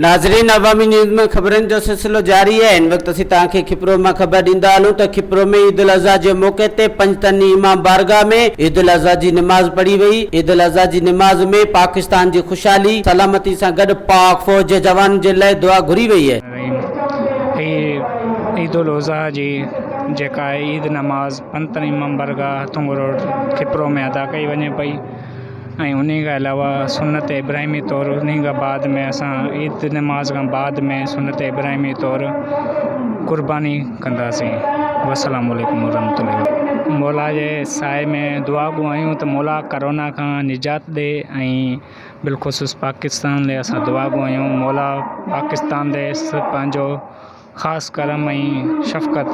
ناظرين عوامي نيوز ۾ خبرن جو سلسلو جاري آهي هن وقت اسين توهان کي کپرو مان خبر ڏيندا هلون ته کپرو ۾ عيد الاضحيٰ جي موقعي تي پنجتني امام بارگاهه ۾ عيد الاضحيٰ جي نماز پڙهي وئي عيد الاضحيٰ جي نماز ۾ پاڪستان جي خوشحالي سلامتي سان گڏ پاڪ فوج جي جوانن جي لاء دعا گهري وئي. رحيم هي عيد الاضحيٰ جي جيڪا عيد نماز پنجتني امام بارگاهه هٿونگو روڊ کپرو ۾ ادا ڪئي وڃي پئي. ۽ انهي کان علاوه سنت ابراهيمي طور انهي کان بعد ۾ اسان عيد نماز کان بعد ۾ سنت ابراهيمي طور قرباني ڪنداسين والسلام عليڪم ورحمة الله وبرڪاته. مولا جي سائي ۾ دعا گو آهيون ته مولا ڪرونا کان نجات ڏي ۽ بالخصوص پاڪستان لاء اسان دعا گو آهيون مولا پاڪستان تي پنهنجو خاص ڪرم ۽ شفقت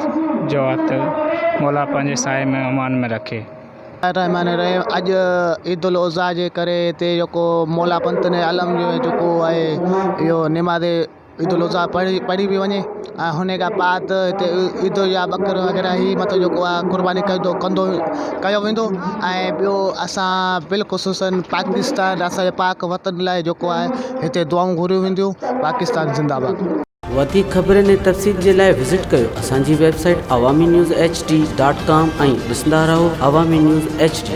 جو هٿ مولا پنهنجي سائي ۾ امان ۾ رکي. الرحمٰن الرحيم اڄ عيد الاضحيٰ جي ڪري هتي جيڪو مولا پنتن عالم جو جيڪو آهي اهو نماز عيد الاضحيٰ پڙهي پڙهي پئي وڃي ۽ هن کان بعد هتي عيد يا ٻڪر وغيره هي مطلب جيڪو آهي قرباني ڪندو ڪندو ڪيو ويندو ۽ ٻيو اسان بالخصوصن پاڪستان اسان جي پاڪ وطن لاءِ جيڪو آهي هتي دعائون گهريون وينديون پاڪستان زنده باد. وڌيڪ خبرن ۽ تفصيل جي لاء وزٽ ڪيو اسان جي website Awami news H D dot com ۽ ڏسندا رهو عوامي نيوز ايڇ ڊي.